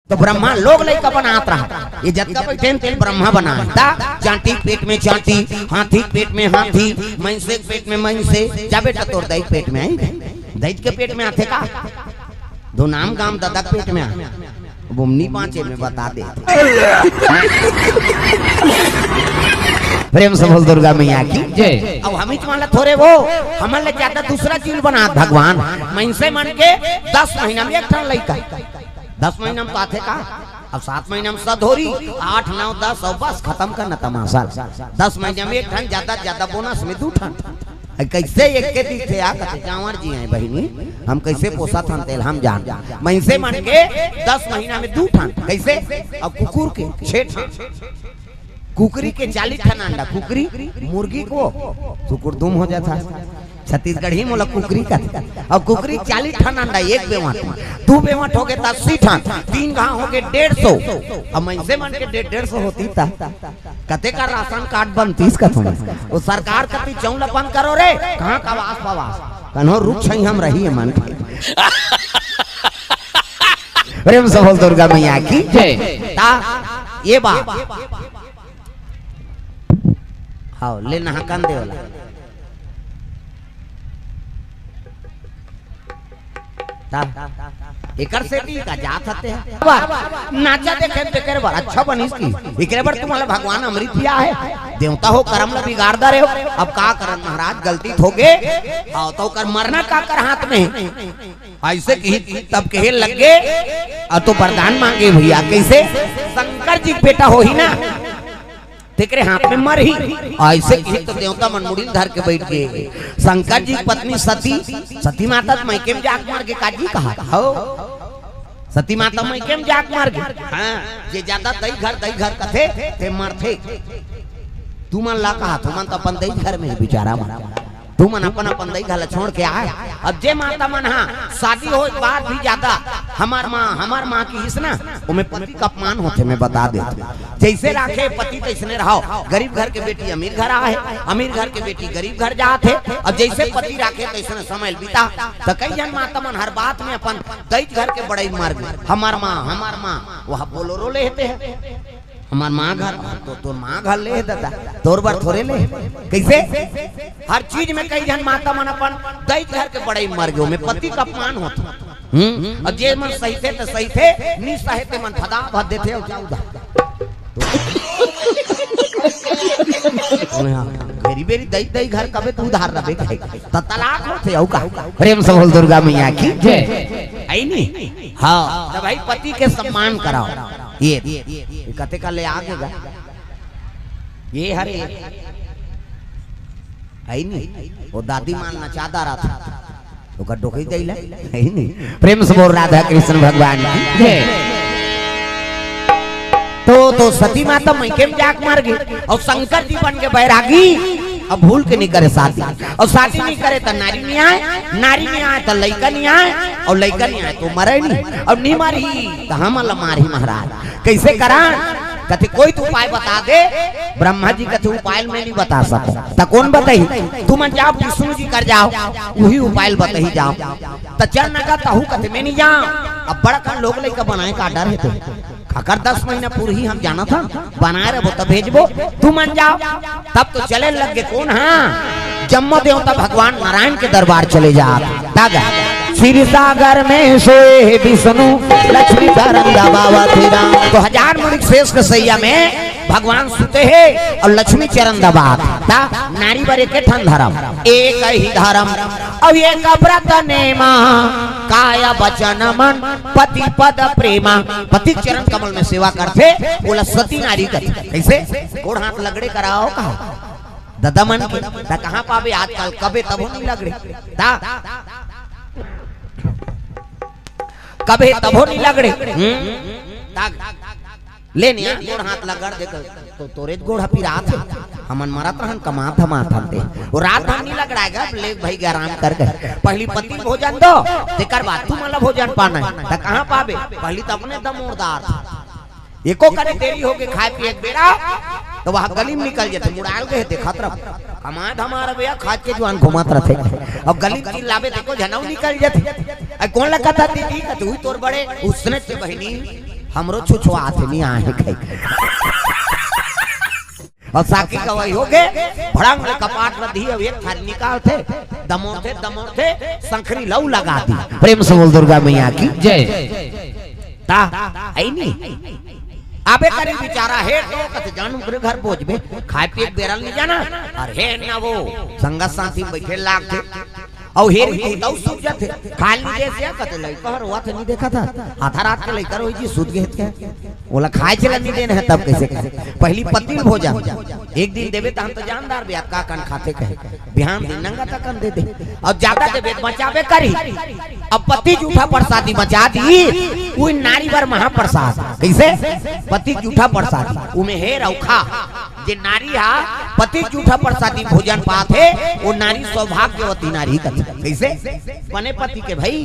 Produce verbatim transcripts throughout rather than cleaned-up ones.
तो ब्रह्मा लोग लइका बनात रहा। ये जतका बइठे तेन ब्रह्मा बनाए। ता जांटी के पेट में चांटी, हाथी के पेट में हाथी, मइनसे के पेट में मइनसे, जा बेटा तोर दई के पेट में आई। दई के पेट में आथे का? दो नाम गाम ददा के पेट में आ। बुमनी पांचे में बता दे। प्रेम से बोल दुर्गा मैया की। जय। अब हमीच मन ला थोरे वो, हमन ले ज्यादा दूसरा चीज बनात भगवान। मइनसे मन के दस महीना में एक ठन लइका, दस महीना में तो आथे का? अब सात महीना में सधोरी, आठ, नौ, दस, और बस खतम करना तमाशा। दस महीना में एक ठन, ज्यादा ज्यादा बोनस में दू ठन। अरे कइसे एक के दिखे आ, कथे जांवर जी आए बहिनी, हम कइसे पोसत हन तेला हम जान। मइनसे मन के दस महीना में दू ठन, कइसे? अब कुकुर के छे ठन, कुकरी के चालीस ठन अंडा, कुकरी, मुर्गी को सुकुर दुम हो जाता। छत्तीसगढ़ी मोला कुकरी कथे। अब कुकरी चालीस ठन अंडा एक बेवंट, दू बेवंट होगे त अस्सी ठन, तीन घांव होगे डेढ़ सौ। अब मइनसे मन के डेढ़, डेढ़ सौ होतिस त कतेक राशन कार्ड बनतिस कथों। वो सरकार कति चौं ला बंद करो रे, कहाँ का वास पवास, कन्हो रुख छांई हम रही है मन के। प्रेम से बोल दुर्गा मैया की। जय। ता ये बात। हाव, ले नहाकन दे वाला। ता, एकर सेती का जात हते। वाह, नाचा देखे तेकर बर अच्छा बनिस की। एकरे बर तुम्हारा भगवान अमृत पिया है। देवता हो, करम ला बिगाड़ दा रहे हो। अब का करन महाराज, गलती होगे। हाव, तो ओकर मरना काकर हाथ में है। अइसे कही तब कहे लग गे, अउ तो वरदान मांगे भइया, कइसे? शंकर जी के बेटा होही ना, तेकरे हाथ में मरही। अइसे कही तो देवता मन मुड़ी ल धर के बइठ गे। शंकर जी के पत्नी सती, सती माता त मइके में जाके मर गे, काजी कहा हो? सती माता मइके में जाके मर गे। हाँ, जे ज्यादा दई घर, दई घर कथे, ते मरथे। तुमन ला कहा, तुमन तो अपन दई घर में ही बिचारा मर। तुमन अपन अपन दई घर ला छोड़ के आए। अब जे माता मन हा शादी होए के बाद भी ज्यादा हमार माँ, हमार माँ किहिस ना, ओमे पति का अपमान होथे, मैं बता देथों। जइसे राखे पति तइसने रहो। गरीब घर के बेटी अमीर घर आए, अमीर घर के बेटी गरीब घर जात हे। अब जइसे पति राखे तइसने समय बिता। त कई झन माता मन हर बात में अपन दई घर के बड़ई मार गे, हमार माँ, हमार माँ, वह बोलोरो लेहते हैं। हमार माँ घर, तो तोर माँ घर ले हे ददा, तोर बर थोरे ले हे। कइसे? हर चीज में कई झन माता मन अपन दई घर के बड़ई मार गे, ओमे पति का अपमान होथे। हम्म, अब जे मन सहिथे त सहिथे, नी सहे ते मन फदा भर देथे अउ जाऊ दा। ओमे हाँ, बेरी बेरी दई, दई घर कबे तू उधार रबे कहे, त तलाक होथे अउ का? प्रेम से बोल दुर्गा मैया की। जय। आई नी? हाँ, त भाई पति के सम्मान कराओ। ये, ये कते का ले आगे गा? ये हरे, आई नी? वो दादी मान नचादा रहा था, ओकर डोकरी दई ला, आई नी? प्रेम से बोल राधा कृष्ण भगवान की। जय। तो, तो सती माता मइके में जाके मर गे अउ शंकर जी बन के बैरागी। अब भूल के नी करे शादी, अउ शादी नी करे त नारी नी आए, नारी नी आए त लइका नी आए, अउ लइका नी आए तो मरे नी, अउ नी मरही त हमन ला मारही महाराज। कइसे करन? कथे कोई तो उपाय बता दे। ब्रह्मा जी कथे उपाय मैं नी बता सकंव। त कोन बताही? तुमन जाओ विष्णु जी कर जाओ, उही उपाय ल बताही जाओ। त चल नगा तहू कथे मैं नी जांव। अब बड़कन लोग लइका बनाए का डर हे तो। काकर दस महीना पूरही हम जानत हन, बनाए रहिबो त भेजबो, तुमन जाओ। तब तो चले लग गे कोन? हाँ, जम्मो देवता भगवान नारायण के दरबार चले जात। दादा, क्षीर सागर में सोए विष्णु, लक्ष्मी चरण दबावत राम। तो हजार मुनि के शेष के सैया में भगवान सुते हे अउ लक्ष्मी चरण दबात। ता नारी बर एके ठन धरम, एक ही धरम, अउ एक व्रत नेमा, काय वचन मन पति पद प्रेमा। पति के चरण कमल में सेवा करथे, ओला सती नारी कथे। कइसे? गोड़ हाथ लगड़े कराओ कहा ददा मन के। त कहाँ पाबे आजकल, कबे तभो नी लगड़े। ता कबे तभो नी लगड़े। हम्म? ता ले निया, गोड़ हाथ लगड़ दे तो, तो तोरे गोड़ ह पिरात हे। हमन मरत रहन, कमात धमात हन ते। वो रात भर नी लगड़ाए गा, ले भाई के आराम कर गए। पहली पति भोजन दो, तेकर बाद तुमन ला भोजन पाना हे। त कहाँ पाबे? पहली त अपने दमोरदार था। एको कनी देरी होगे खाए पिए के बेरा, त वह गली में निकल जाथे, मुड़ाल गए देखत रह। कमाए धमार भैया खाए के जुआन घूमत रहथे। अब गली में चिल्लाबे देखो झनऊ निकल जाथे। अरे कोन ला कथा दीदी, कथे उही तोर बड़े उसने से बहिनी। हमरो छुछुआथे, नहीं आए खाई। अउ साकी गवई होगे, भड़ंग ले कपाट ल दिही, अउ एक थारी निकालथे, दमोरथे, दमोरथे, संखरी ल अउ लगा दिही। प्रेम से बोल दुर्गा मैया की। जय। ता, अइ नी। अबे करी बिचारा हे, तो कथे जान ओकरे घर बोझबे, खाए पिए के बेरा ल नहीं जाना, अउ हे ना वो, संगत साथी में बइठे लागथे, अउ हेर ही तउ सूत जाथे। खाली जइसे कथे लइका हर रोवत हे, नहीं देखत हस? आधा रात के लइका रोही जी, सूत गे हे त कहे। ओला खाए चला नहीं देना है, तब कइसे खाए? पहिली पति ल भोजन। एक दिन देबे त हम तो जानदार बे, का कन खाथे कहे। बिहान दिन नंगा तकन दे दे। अउ जादा देबे त बचाबे करही। अब पति जूठा प्रसादी बचा दी, उही नारी बर महाप्रसाद। कइसे? पति जूठा प्रसादी, उमे हेर अउ खा। जे नारी हा पति जूठा प्रसादी भोजन पाथे, वो नारी सौभाग्यवती नारी कथे। कइसे? बने पति के भई,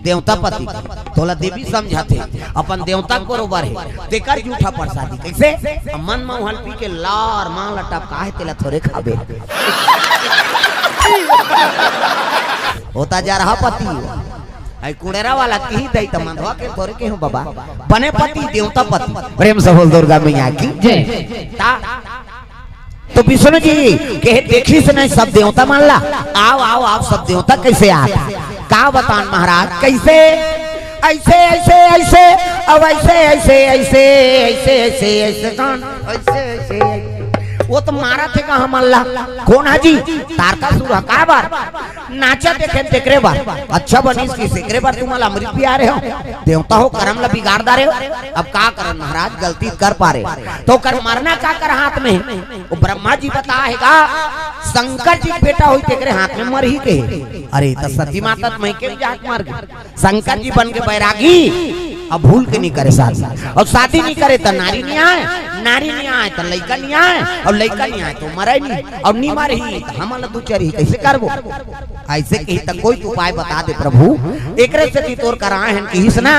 देवता पति के। तोला देवी समझथे, अपन देवता के बरोबर हे, तेकर जूठा प्रसादी। कइसे? अब मन म उहल पी के लार मां ल टपका हे, तेला थोरे खाबे। होता जा रहा पति। अइ कुड़ेरा वाला किही दई त मंधवा के तोरे के हूं बाबा। बने पति, देवता पति। प्रेम से बोल दुर्गा मैया की। जय। ता, तो विष्णु जी कहे, देखिस नहीं सब देवता मन ला, आव, आव, आव, सब देवता कइसे आत हे? का बतान महाराज, कइसे? अइसे, अइसे, अइसे, अब अइसे, अइसे, अइसे, अइसे, अइसे, अइसे, कौन? अइसे, अइसे, अइसे। वो तो मारत हे का हमन ला? कोन हा जी? तारकासुर हा। काबर? नाचा देखे तेकरे बर। अच्छा बनिस कि तेकरे बर तुमन ला अमृत पिया रहे हो। देवता हो, करम ला बिगाड़ डारे हो। अब का करन महाराज, गलती कर पारे। तो ओकर मरना काकर हाथ में? वो ब्रह्मा जी बताहे गा, शंकर जी के बेटा होही तेकरे हाथ में मरही के। अरे, त सती माता त मइके जाके मर गे। शंकर जी बन के बैरागी, अब भूल के नहीं करे शादी। अउ शादी नहीं करे त नारी नहीं आए, नारी नहीं आए त लइका नहीं आए, अउ लइका नहीं आए त मरे नहीं, अउ नहीं मरही त हमन ला दुचरही, कइसे करबो? अइसे कही त कोई तो उपाय बता दे प्रभु, एकरे सेती तोर करा आए हन किहिस ना।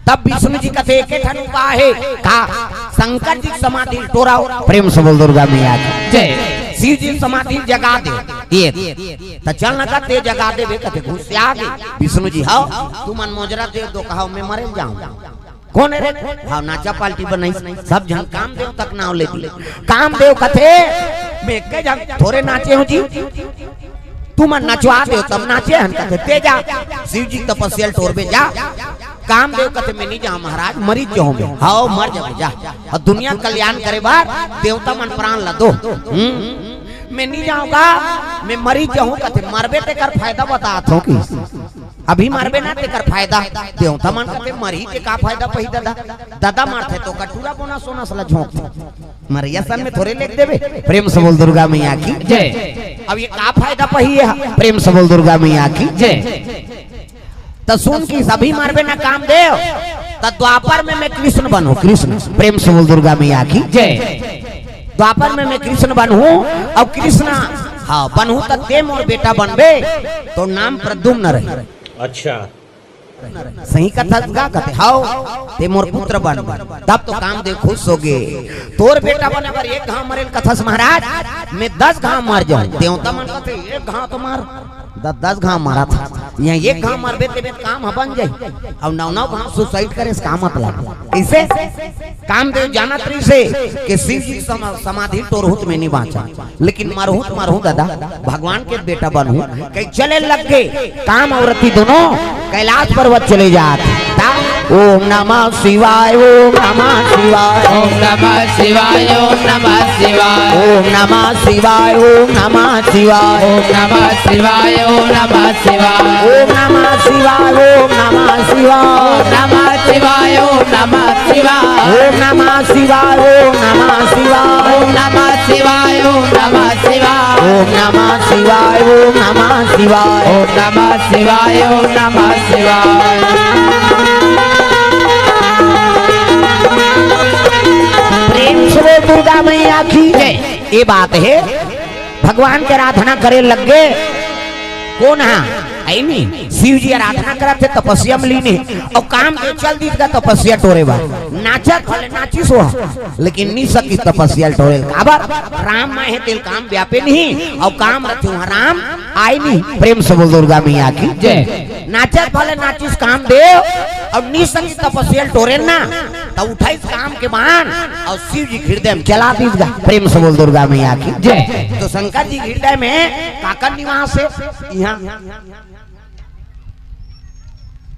तब विष्णु जी कथे, एके ठन उपाय हे। का? शंकर जी के समाधि ल टोराव। प्रेम से बोल दुर्गा मैया की। जय। शिव जी के समाधि ल जगा दे। ये त चल न कथे जगा देबे, कथे घुसिया गे। विष्णु जी, हव, तुमन मोजरा दे दो, कहा मैं मरे जाऊं। कोन हे रे? हव, नाचा पार्टी बनाइस, सब झन कामदेव तक नाव ले दी। कामदेव कथे, मैं एके झन थोरे नाचे हूं जी, तुमन नचवा देव तब नाचे हन। कथे ते जा, शिव जी तपस्या ल टोरबे जा। कामदेव कथे, मैं नहीं जाऊं महाराज, मरी जाऊं मैं। हव, मर जाबे जा। अउ दुनिया कल्याण करे बर देवता मन प्राण ला दो। हम्म। मैं नहीं जाऊंगा, मैं मरी जाऊं। कथे मरबे तेकर फायदा बतात हों कि अभी मरबे ना तेकर फायदा। देवता मन कथे मरही ते का फायदा पही ददा? ददा मरथे त कटूरा बोना सोना सला झोंकथे। मरइया सन में थोरे लेख देबे। प्रेम से बोल दुर्गा मैया की। जय। अब ये का फायदा पही हे? प्रेम से बोल दुर्गा मैया की। जय। त सुन कि अभी मरबे ना कामदेव, त द्वापर में मैं कृष्ण बनहूं, कृष्ण। प्रेम से बोल दुर्गा मैया की। जय। द्वापर में मैं कृष्ण बनहूं, अउ कृष्ण, हव, बनहूं त ते मोर बेटा बनबे, तोर नाम प्रद्युम्न रही। अच्छा। सही कथस गा? कथे हव, ते मोर पुत्र बनबे। तब तो कामदेव खुश होगे। तोर बेटा बने बर एक घांव मरे ल कथस महाराज, मैं दस घांव मर जाऊं। देवता मन कथे एक घांव तो मर, द-, दस घांव मरत हस, इहां एक घांव मरबे तेबे काम ह बन जाही। अउ नौ नौ घांव suicide करे से का मतलब? कइसे? कामदेव जानत रहिसे कि शिव जी समा-, समाधि टोरहूं त मैं नहीं बांचंव, लेकिन मरहूं त मरहूं ददा, भगवान के बेटा बनहूं। कहे चले लग गे काम अउ रति दोनों कैलाश पर्वत चले जात। ता ओम नमः शिवाय, ओम नमः शिवाय। ओम नमः शिवाय, ओम नमः शिवाय। ओम नमः शिवाय, ओम नमः शिवाय। ओम नमः शिवाय, ओम नमः शिवाय। ओम नमः शिवाय, ओम नमः शिवाय। ओम नमः शिवाय, ओम नमः शिवाय। ओम नमः शिवाय, ओम नमः शिवाय। ओम नमः शिवाय, ओम नमः शिवाय। ओम नमः शिवाय, ओम नमः शिवाय। ओम नमः शिवाय, ओम नमः शिवाय। प्रेम से बोल दुर्गा मैया की जय। ये बात हे, भगवान के आराधना करे लग गे। कोन हा? अइ नी, शिव जी आराधना करत हे, तपस्या में लीन हे, अउ कामदेव चल दिस गा तपस्या टोरे बर। नाचत भले नाचिस ओ, लेकिन नी सकिस तपस्या ल टोरे ल। काबर? राम माय हे तेल काम व्यापे नहीं, अउ काम रथे उहां राम आय नी। प्रेम से बोल दुर्गा मैया की जय। नाचत भले नाचिस कामदेव, अउ निसंग तपस्या टोरे ना, त उठाइस काम के बाण, अउ शिव जी हृदय में चला दीस गा। प्रेम से बोल दुर्गा मैया की जय। तो शंकर जी हृदय में काकर निवास हे? इहाँ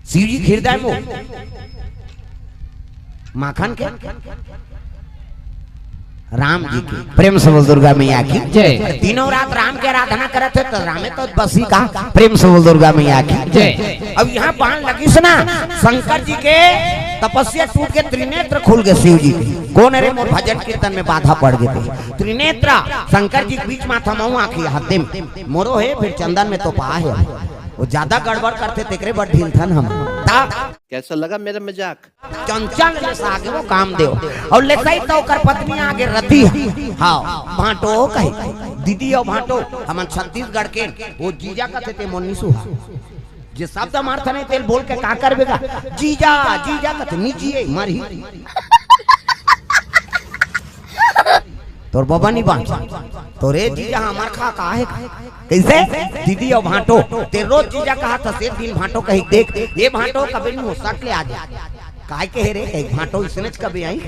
शिव जी हृदय में माखन के राम जी के। प्रेम से बोल दुर्गा मैया की जय। तीनों रात राम के आराधना करत हे, तो रामे तो बसी का। प्रेम से बोल दुर्गा मैया की जय। अब इहाँ बाण लगिस ना, शंकर जी के तपस्या टूट के त्रिनेत्र खुल गए शिव जी के। कोन रे मोर भजन कीर्तन में बाधा पड़ गए थे? त्रिनेत्र शंकर जी के बीच माथा मऊ आँखी हाथे में मोरो हे, फिर चंदन में तो पा हे। वो ज्यादा गड़बड़ करथे, तेकरे बर ढीलथन हम। ता कैसा लगा मेरा मजाक? चंचल ले सागे वो कामदेव। अउ लेसई त ओकर पत्नी आगे रति हे। हाँ, भांटो कही, दीदी अउ भांटो, हमन छत्तीसगढ़ के, वो जीजा कथे ते मोर नी सुहा। जे शब्द मारथन तेला बोल के का करबे गा? जीजा, जीजा कथे, नी जिए, मरही। तोर बबा नी बाँच। तोरे जीजा हमर खा का हे? कइसे? दीदी अउ भांटो। ते रोज जीजा कहत हस, एक दिन भांटो कही, देख, ये भांटो कबे नी हो, सट ले आ जा। काय कहे रे? कही, भांटो इसने च कबे आही?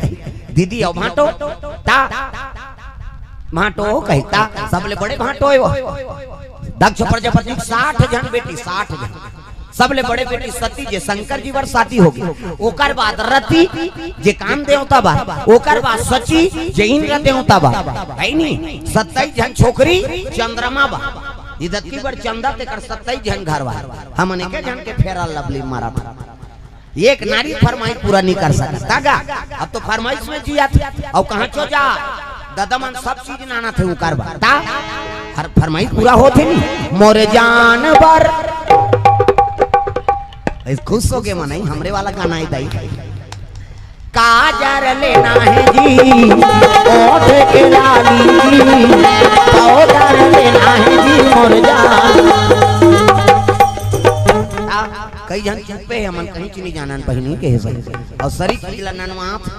दीदी अउ भांटो, ता, भांटो कही, ता, सबले बड़े भांटो हे वो। दक्ष प्रजापति के साठ झन बेटी, साठ झन। सबले बड़े बेटी सती, जे शंकर जी बर शादी होगे। ओकर बाद रति, जे काम देवता बा। ओकर बाद शची, जे इंद्र देवता बा। हे नी? सत्ताईस झन छोकरी, चंद्रमा बा। इधर की बर चंदा तेकर सत्ताईस झन घर बा। हमन एके झन के फेरा लवली मारत। एक नारी फरमाइश पूरा नी कर सकत। ता गा, अब तो फरमाइश में जियत हे। अउ कहाँ चो जा? ददा मन सब चीज नानथे उकर बर। ता हर फरमाइश पूरा होथे नी। मोर जान बर। इस खुश होगे मनई, हमरे वाला गाना हे दाई। काजर लेना हे जी, ओठ के लाली जी, पाउडर लेना हे जी, मोर जान। आ, कई झन चुप्पे हे, हमन कहीं चीनी जानन बहिनी के हे भाई। अउ सरी चीज ला ननवात,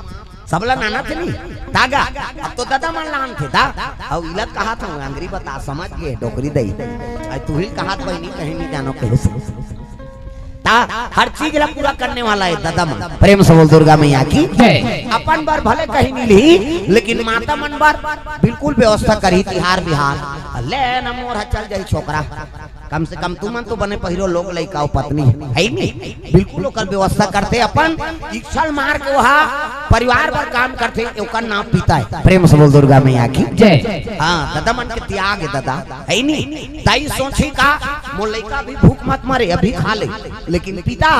सबला नानथे नी। ता गा, अब तो ददा मन लानथे ता। अउ इला कहत हँव, अंगरी बता, समझ गे, डोकरी दई। अउ तुही ल कहत बहिनी, कहीं नी जानो कहे से। ता हर चीज ला पूरा करने वाला हे ददा मन। प्रेम से बोल दुर्गा मैया की जय। अपन बर भले कहीं नी लिही, लेकिन माता मन बर बिल्कुल व्यवस्था करही, तिहार बिहार। ले न मोर ह चल जाही छोकरा। कम से कम तुमन तो बने पहिरो, लोग लइका अउ पत्नी हे, हे नी? बिल्कुल ओकर व्यवस्था करथे, अपन इच्छा ल मार के ओहा परिवार बर काम करथे, ओकर नाम पिता हे। प्रेम से बोल दुर्गा मैया की जय। हाँ, ददा मन के त्याग हे ददा, हे नी? दाई सोचही का, मोर लइका अभी भूख मत मरे, अभी खा ले, लेकिन पिता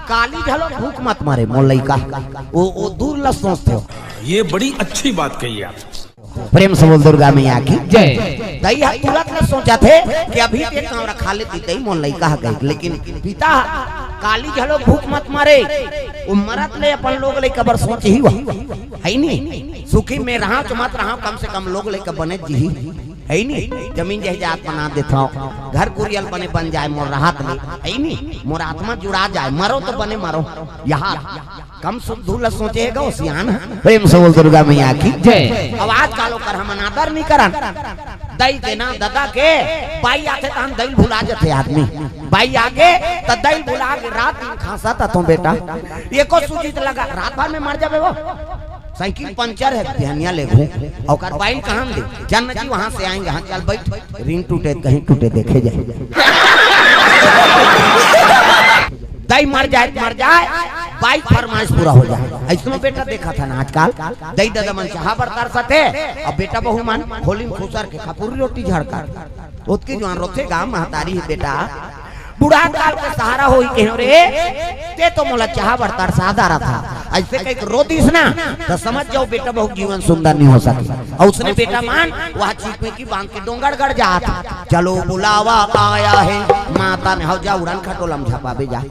काली घलो भूख मत मरे मोर लइका। वो, वो दूर ल सोचथे हो। ये बड़ी अच्छी बात कही आप। प्रेम से बोल दुर्गा मैया की जय। दाई ह तुरंत ल सोचथे कि अभी ते कांवरा खा लेती, दाई मोर लइका ह गई, लेकिन पिता ह काली घलो भूख मत मरे, वो मरत ले अपन लोग लइका बर सोचही हो, हे नी? सुखी में रहँव च मत रहँव, कम से कम लोग लइका बने जिही, हे नी? जमीन जायदाद बना देथँव, घर कुरिया ल बने बन जाय मोर रहत ले, हे नी? मोर आत्मा जुड़ा जाय, मरँव तो बने मरँव, इहाँ कम सुख दूर ल सोचे हे गो सियान। प्रेम से बोल दुर्गा मैया की जय। अब आजकल ओकर हमन आदर नी करन। दाई के ना ददा के, बाई आथे तहन दाई ल भुला जथे आदमी। बाई आगे त दाई ल भुला के रात दिन खाँसत हथों बेटा। एको सूजी त लगा, रात भर में मर जाबे वो। साइकिल पंचर हे, बिहनिया लेगहूँ। ओकर बाई ल कहाँ दे? जन्ना जी वहाँ से आएंगे, हाँ चल बैठ। रिंग टूटे कहीं टूटे देखे जाए। दाई मर जाय त मर जाय, बाई के फरमाइश पूरा हो जाय। अइसनो बेटा देखथन आजकल, दाई ददा मन चाहा बर तरसथे, अउ बेटा बहू मन खोली म खुसर के खपुरी रोटी झड़कथे। ओतकी जुवार रोथे गा महतारी ही बेटा, बुढ़ा काल के सहारा होही कहेंव रे, ते तो मोला चाहा बर तरसा डारथस। अइसे कहिके रो दिस ना, त समझ जाव बेटा बहू के जीवन सुंदर नी हो सके। अउ उसने बेटा मन वहाँ चिपकी बांध के डोंगरगढ़ जात, चलो बुलावा आया है, माता ने हव जा उड़न खटोला म झपाबे जा।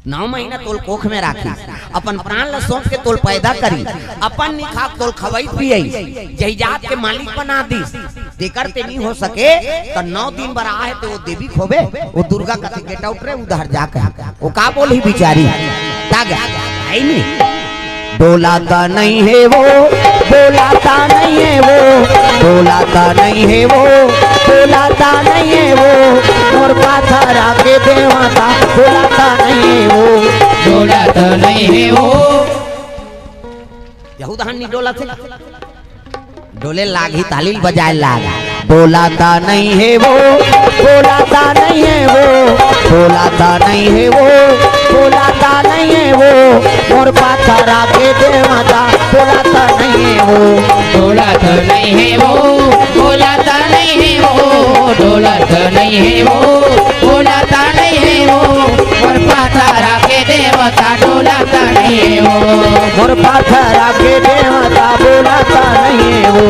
नौ महीना तोल कोख में राखी, अपन प्राण ल सौंप के तोल पैदा करी, अपन नी खाके तोल खवई पियई, जायदाद के मालिक बना दिस। तेकर ते नी हो सके, त नौ दिन बर आहे ते वो देवी खोबे, वो दुर्गा कथे, "Get out रे, उधर जा," कहे। वो का बोलही बिचारी? ता गा, हे नी? डोलाता नहीं है वो, बोलाता नहीं है वो, डोलाता नहीं है वो, बोलाता नहीं है वो, मोर पाथरा के देवता, डोलाता नहीं है वो। डोलाता नहीं है वो। यहू दहन नहीं डोला थे। डोले लागही, ताली बजाए लाग। बोलाता नहीं है वो, बोलाता नहीं है वो, बोलाता नहीं है वो, बोलाता नहीं है वो, मोर पाथरा के देवता, बोलाता नहीं है वो। डोलाता नहीं है वो, बोलाता नहीं है वो, डोलाता नहीं है वो, बोलाता नहीं है वो, मोर पाथरा के देवता, डोलाता नहीं है वो। मोर पाथरा के देवता, बोलाता नहीं है वो।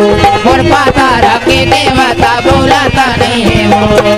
मोर पाथरा के देवता, बोलाता नहीं है वो।